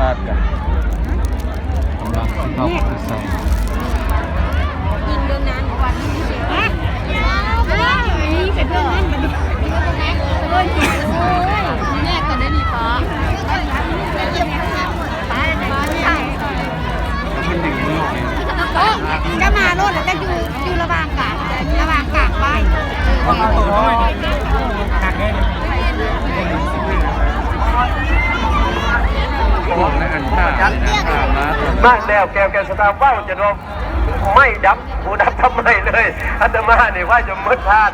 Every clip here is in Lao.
າດກັນ ກຳລັງຊິເຂົ້າໄປໃສ່ ກິນເດີນນານກວ່ານີ້ ຮະ ນີ້ເປັນເດີນນານບັດນີ້ ໂອ້ຍ ແຍກກັນໄດ້ນີ້ພໍ ໄປ ໄປ ໄປ ເອີ ຈະມາໂລດ ແລ້ວກໍຢູ່ ຢູ່ລະຫວ່າງກາງ ລະຫວ່າງກາງໄວ້ ມາແລ້ວ ແກ້ວແກ່ນສະຕາ ເວົ້າຈົນວ່າໄມ້ດັບ ຫູດັບທັບໄມ້ເລີຍ ອາດຕະມານີ້ວ່າຈົນໝົດທາດ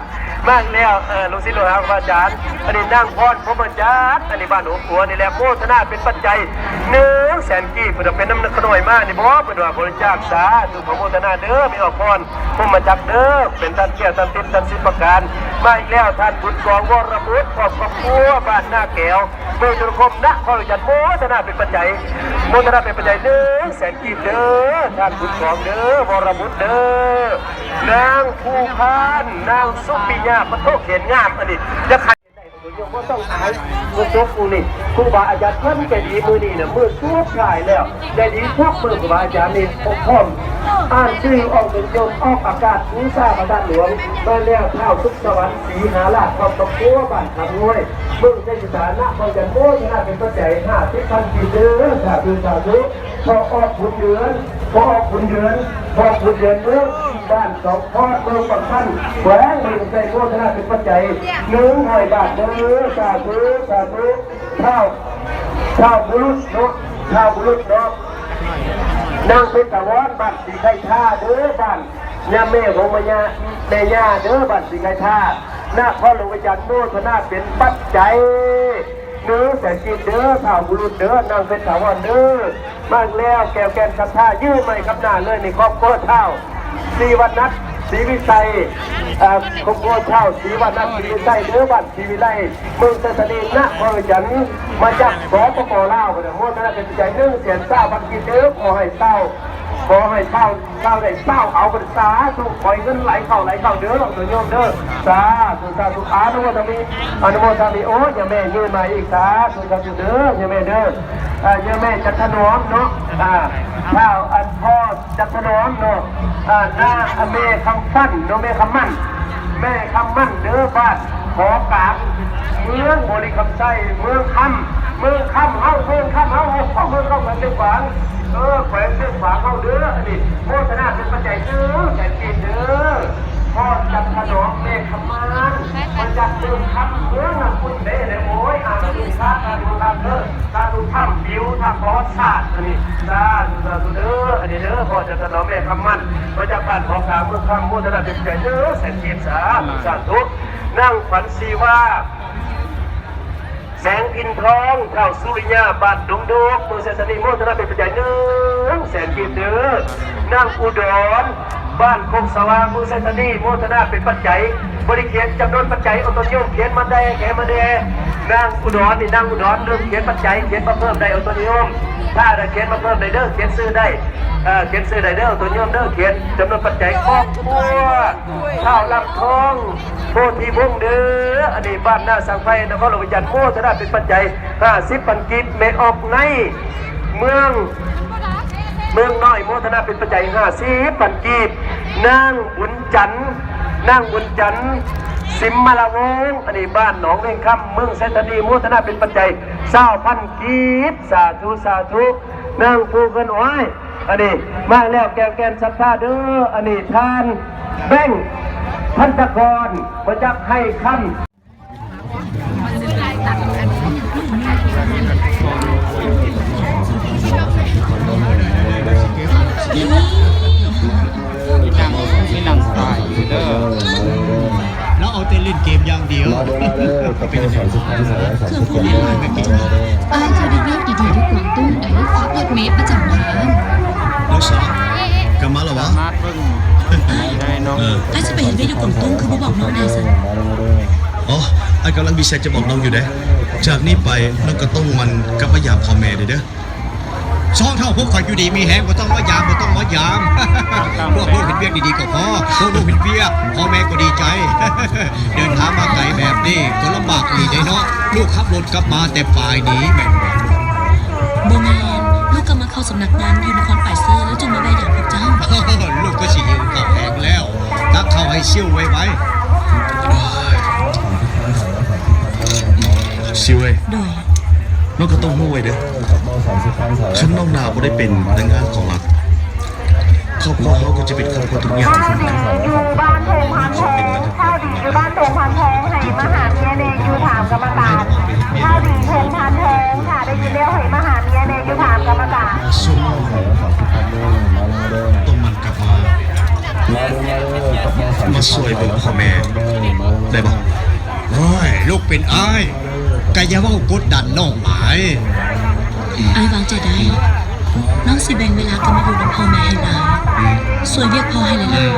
ມາແລ້ວ ເອີ ລູກສິດລູກຫາຂອງອາຈານ ອັນນີ້ນາງພອນ ພົມມະຈັນ ອັນນີ້ບ້ານຫົວຂົວນີ້ແຫຼະ ໂມທະນາເປັນປັດໄຈ ໜຶ່ງແສນກີບ ເພິ່ນເປັນນຳຂະນ້ອຍມານີ້ບໍ ເພິ່ນວ່າບໍລິຈາກ ສາທຸ ຂໍໂມທະນາເດີ ແມ່ອອກພອນ ພົມມະຈັນເດີ ເປັນທ່ານແກ້ວ ທ່ານທິບ ທ່ານສິບປະການ ມາອີກແລ້ວ ທ່ານບຸນກອງ ວໍລະບຸດ ຄອບຄົວ ບ້ານນາແກ້ວ ເມືອງໂທລະຄົມ ນະຄອນຫຼວງວຽງຈັນ ໂມທະນາເປັນປັດໄຈ ໂມທະນາເປັນປັດໄຈ ໜຶ່ງແສນກີບເດີ ທ່ານບຸນກອງເດີ ວໍລະບຸດເດີ ນາງພູພານ ນາງສຸປິຍາ ປະໂທ ແຂນງາມ ອັນນີ້ຢາກໃຫ້ ບໍ່ຕ້ອງອາຍ ບໍ່ຕົກມື້ນີ້ ຄູບາອາຈານເພິ່ນໃຈດີ ມື້ນີ້ນະ ມື້ສຸດທ້າຍແລ້ວ ໃຈດີທຸກມື້ ຄູບາອາຈານນີ້ ພວກພ້ອມ ອ່ານຊື່ອອກເປັນໂຍມອອກອາກາດ ບູຊາພະທາດຫຼວງ ມາແລ້ວ ທ້າວສຸກສະຫວັນ ສີຫາລາດ ຄອບຄອບຄົວ ບ້ານຄຳງວຍ ເມືອງໄຊສະຖານະ ຂໍອະນຸໂມທະນາເປັນປັດໄຈ ຫ້າສິບພັນກີບເດີ ສາທຸ ສາທຸ ພໍ່ອອກບຸນເດືອນ ພໍ່ອອກບຸນເດືອນ ພໍ່ອອກບຸນເດືອນເດີ ບ້ານສອງຄອນ ເມືອງປາກຊັນ ແຂວງເມືອງໄຊ ໂມທະນາເປັນປັດໄຈ ໜຶ່ງຮ້ອຍບາດເດີ ສາທຸ ສາທຸ ທ້າວ ທ້າວບຸລຸດເນາະ ທ້າວບຸລຸດເນາະ ນາງເພັນຖາວອນ ບ້ານສີໄຄທາເດີ ບ້ານຍາແມ່ຂອງແມ່ຍ່າ ແມ່ຍ່າເດີ ບ້ານສີໄຄທາ ນະຄອນຫຼວງວຽງຈັນ ໂມທະນາເປັນປັດໄຈ ໜຶ່ງແສນກີບເດີ ທ້າວບຸລຸດເດີ ນາງເພັນຖາວອນເດີ ມາແລ້ວ ແກ້ວແກ່ນສັດທາ ຢືນໃໝ່ກັບໜ້າເລີຍ ນີ້ຄອບຄົວທ້າວສີວັນນັດ ສີວິໄຊ ເອີ ຄອບຄົວທ້າວສີວັນນັດ ສີວິໄຊເດີ ບ້ານສີວິໄລ ເມືອງໄຊທານີ ນະຄອນຫຼວງວຽງຈັນ ມາຈາກ ສປປ ລາວ ພຸ້ນນະ ໂມທະນາເປັນໃຈ ໜຶ່ງແສນຊາວພັນກີບເດີ ຂໍໃຫ້ຊາວ ຂໍໃຫ້ຊາວ ຊາວໃດຊາວເອົາ ສາທຸ ຂໍໃຫ້ເງິນໄຫຼເຂົ້າ ໄຫຼເຂົ້າເດີ ໂຍມເດີ ສາທຸ ສາທຸ ອະນຸໂມທາມິ ອະນຸໂມທາມິ ໂອ້ຍ ຍາແມ່ຢືນໃໝ່ອີກ ສາທຸ ສາທຸເດີ ຍາແມ່ເດີ ເອີ ຍາແມ່ຈັນຖະໜອມເນາະ ອ່າ ທ້າວ ອັນ ພໍ່ຈັນຖະໜອມເນາະ ອ່າ ນາ ແມ່ຄຳພັນເນາະ ແມ່ຄຳໝັ້ນ ແມ່ຄຳໝັ້ນເດີ ບ້ານ ຫໍກາງ ເມືອງບໍລິຄຳໄຊ ເມືອງຄຳ ເມືອງຄຳເຮົາ ເມືອງຄຳເຮົາ ເອີ ເມືອງຄຳ ເມືອງຊຽງຂວາງ ເອີ ແຂວງຊຽງຂວາງເຮົາເດີ ອັນນີ້ໂມທະນາເປັນປັດໄຈເດີ ແສນກີບເດີ ພໍ່ຈັນຖະໜອມ ແມ່ຄຳໝັ້ນ ມາຈາກເມືອງຄຳ ເມືອງນ້ຳອຸ່ນເດ້ ໂອ້ຍ ອາ ສາທຸ ສາທຸ ສາທຸເດີ ສາທຸ ຖ້ຳປິວ ຖ້ຳປະຫວັດສາດ ອັນນີ້ ສາທຸ ສາທຸເດີ ອັນນີ້ເດີ ພໍ່ຈັນຖະໜອມ ແມ່ຄຳໝັ້ນ ມາຈາກບ້ານຫໍກາງ ເມືອງຄຳ ໂມທະນາເປັນໃຈເດີ ແສນກີບ ສາທຸ ສາທຸ ນາງຂວັນສີວາ ແສງພິນທອງ ທ້າວສຸລິຍາ ບ້ານດົງໂດກ ເມືອງໄຊທານີ ໂມທະນາເປັນປັດໄຈ ໜຶ່ງແສນກີບເດີ ນາງອຸດອນ ບ້ານໂຄກສະຫວ່າງ ເມືອງໄຊທານີ ໂມທະນາເປັນປັດໄຈ ບໍ່ໄດ້ຂຽນຈຳນວນປັດໄຈ ໂອໂຕນໂຍມ ຂຽນມາແດ່ ຂຽນມາແດ່ ນາງອຸດອນນີ້ ນາງອຸດອນ ເລີ່ມຂຽນປັດໄຈ ຂຽນມາເພີ່ມໄດ້ ໂອໂຕນໂຍມ ຖ້າໄດ້ຂຽນມາເພີ່ມໄດ້ເດີ ຂຽນຊື່ໄດ້ ເອີ ຂຽນຊື່ໄດ້ເດີ ໂອໂຕນໂຍມເດີ ຂຽນຈຳນວນປັດໄຈ ຄອບຄົວ ທ້າວລຳທອງ ໂພທິວົງເດີ ອັນນີ້ບ້ານນາສັງໄພ ນະຄອນຫຼວງວຽງຈັນ ໂມທະນາເປັນປັດໄຈ ຫ້າສິບພັນກີບ ແມ່ອອກໃນ ເມືອງ ເມືອງນ້ອຍ ໂມທະນາເປັນປັດໄຈ ຫ້າສິບພັນກີບ ນາງບຸນຈັນ ນາງບຸນຈັນ ສິມມະລະວົງ ອັນນີ້ບ້ານໜອງວຽງຄຳ ເມືອງໄຊທານີ ໂມທະນາເປັນປັດໄຈ ຊາວພັນກີບ ສາທຸ ສາທຸ ນາງຜູ້ເພິ່ນ ໂອ້ຍ ອັນນີ້ມາແລ້ວ ແກ້ວແກ່ນສັດທາເດີ ອັນນີ້ທ່ານແບງ ພັນທະກອນ ມາຈາກໄຮ່ຄຳ ມີນັ່ງ ມີນັ່ງສະບາຍຢູ່ເດີ. ລາວເອົາແຕ່ຫຼິ້ນເກມຢ່າງດຽວ. ເປັນຈັ່ງໃດ? ເຄື່ອງຄູດແມ່ນຫຼາຍແມ່ເກັ່ງ. ປ້າເຈົ້າໄດ້ແຍກດີໆ ຢູ່ກວາງຕຸ້ງ ໄດ້ຝາກລົດເມປະຈຳທາງ. ນ້ອງສາວ ກັບມາແລ້ວຫວາ? ສາມາດເບິ່ງໄດ້ເນາະ. ເອີ ອ້າຍຊິໄປເຮັດວຽກຢູ່ກວາງຕຸ້ງ ຄືບໍ່ບອກນ້ອງແດ່ຊັ້ນ? ອໍ ອ້າຍກຳລັງມີແຊດຈະບອກນ້ອງຢູ່ເດ້. ຈາກນີ້ໄປນ້ອງກໍຕ້ອງໝັ່ນກັບມາຢາມພໍ່ແມ່ເດີ. ສອງເທົ່າພວກຂ້ອຍຢູ່ດີມີແຮງ ບໍ່ຕ້ອງມາຢາມ ບໍ່ຕ້ອງມາຢາມ. ພວກເຮົາເຮັດວຽກດີໆກໍພໍ ພວກລູກເຮັດວຽກ ພໍ່ແມ່ກໍດີໃຈ. ເດີນທາງມາໄກແບບນີ້ກໍລຳບາກອີ່ຫຼີເດ້ເນາະ ລູກຂັບລົດກັບມາແຕ່ປາຍນີ້ແມ່ນບໍ່? ບໍ່ແມ່ນ ກໍມາເຂົ້າສຳນັກງານຢູ່ນະຄອນປາຍເຊີ ແລ້ວຈຶ່ງມາແວ່ຢາມພວກເຈົ້າ. ລູກກໍຊິຫິວເຂົ້າແຮງແລ້ວ, ຕັກເຂົ້າໃຫ້ຊິວໄວໆ. ຊິວເອີຍ, ໂດຍ, ນ້ອງກໍຕ້ອງຮູ້ໄວ້ເດີ້, ຄັນນ້ອງໜ້າບໍ່ໄດ້ເປັນພະນັກງານຂອງລັດ, ຄອບຄົວເຮົາກໍຈະເປັນຄອບຄົວທຸກຍາກ. ຢູ່ບ້ານເພງພັນເທີງ, ຂ່າວດີຢູ່ບ້ານເພງພັນເທີງ, ໃຫ້ມາຫາເມຍແດ່ ຢູ່ຖາມກຳມະການ. ຂ່າວດີເພງພັນເທີງ, ຖ້າໄດ້ຍິນແລ້ວໃຫ້ມາຫາເມຍແດ່ ຢູ່ຖາມກຳມະການ. ສ່ວນນ້ອງ ຕ້ອງໝັ່ນກັບມາ, ມາຊ່ວຍເບິ່ງພໍ່ແມ່ ໄດ້ບໍ່? ໂອ້ຍ, ລູກເປັນອ້າຍ ກໍຢ່າເວົ້າກົດດັນນ້ອງຫຼາຍ. ອ້າຍວາງໃຈໄດ້, ນ້ອງຊິແບ່ງເວລາກັບມາຢູ່ນຳພໍ່ແມ່ໃຫ້ຫຼາຍ, ຊ່ວຍວຽກພໍ່ໃຫ້ຫຼາຍໆ.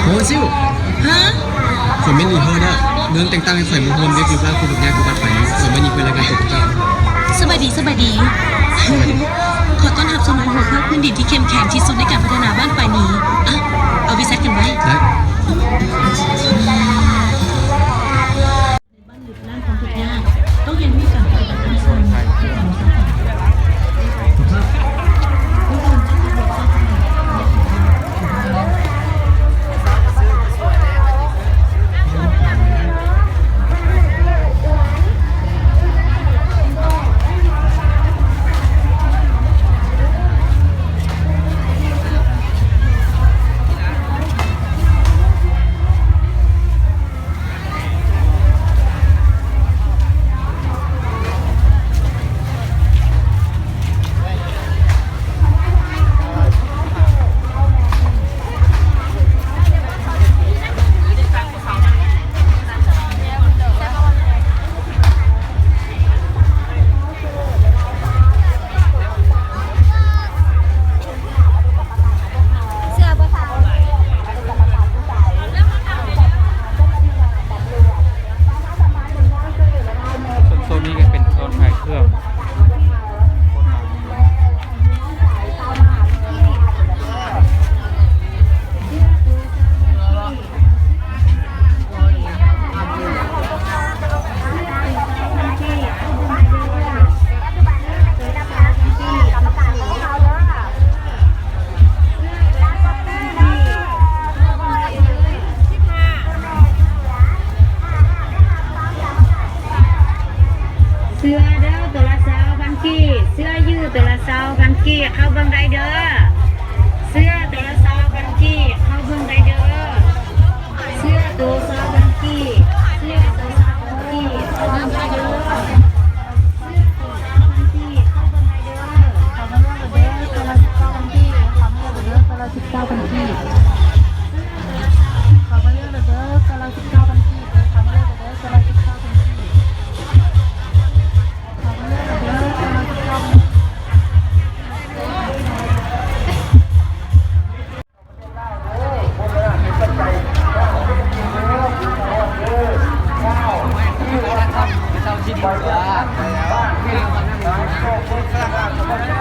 ໂອ້ ຊິວ. ຮະ? ຂ້ອຍແມ່ນອີເຮີເດີ້. ເງິນແຕ່ງຕັ້ງໃຫ້ຂ້ອຍມາຮ່ວມວຽກຢູ່ບ້ານຄົນທຸກຍາກຢູ່ວັດໄປນີ້, ຂ້ອຍມາຍິງເປັນລາຍງານຕົວພວກເຈົ້າ. ສະບາຍດີ, ສະບາຍດີ. ຂໍຕ້ອນຮັບສູ່ນ້ອງຫົວໜ້າພື້ນດິນທີ່ເຂັ້ມແຂງທີ່ສຸດໃນການພັດທະນາບ້ານໄປນີ້. ອະ, ເອົາວີແຊັດກັນໄວ້. ໄດ້. ບ້ານລຶກລ້ານຄວາມທຸກຍາກ, ຕ້ອງຮຽນຮູ້ການປະຕິບັດຕາມສ່ວນໃນການສຶກສາ. ໂຊນນີ້ກໍເປັນໂຊນຂາຍເຄື່ອງ. ເສື້ອເດີ້ ໂຕລະຊາວພັນກີບ, ເສື້ອຢືດໂຕລະຊາວພັນກີບ, ເຂົ້າເບິ່ງໄດ້ເດີ້. ເສື້ອໂຕລະຊາວພັນກີບ, ເຂົ້າເບິ່ງໄດ້ເດີ້. ເສື້ອໂຕຊາວພັນກີບ, ເສື້ອໂຕຊາວພັນກີບ, ເຂົ້າເບິ່ງໄດ້ເດີ້. ເສື້ອໂຕຊາວພັນກີບ, ເຂົ້າເບິ່ງໄດ້ເດີ້. ເຂົ້າມາເລືອກເດີ້ ໂຕລະສິບເກົ້າພັນກີບ, ເຂົ້າມາເລືອກເດີ້ ໂຕລະສິບເກົ້າພັນກີບ. ເຂົ້າມາເລືອກເດີ້ ໂຕລະສິບເກົ້າພັນກີບ, ເຂົ້າມາເລືອກເດີ້ ໂຕລະສິບເກົ້າພັນກີບ. ເ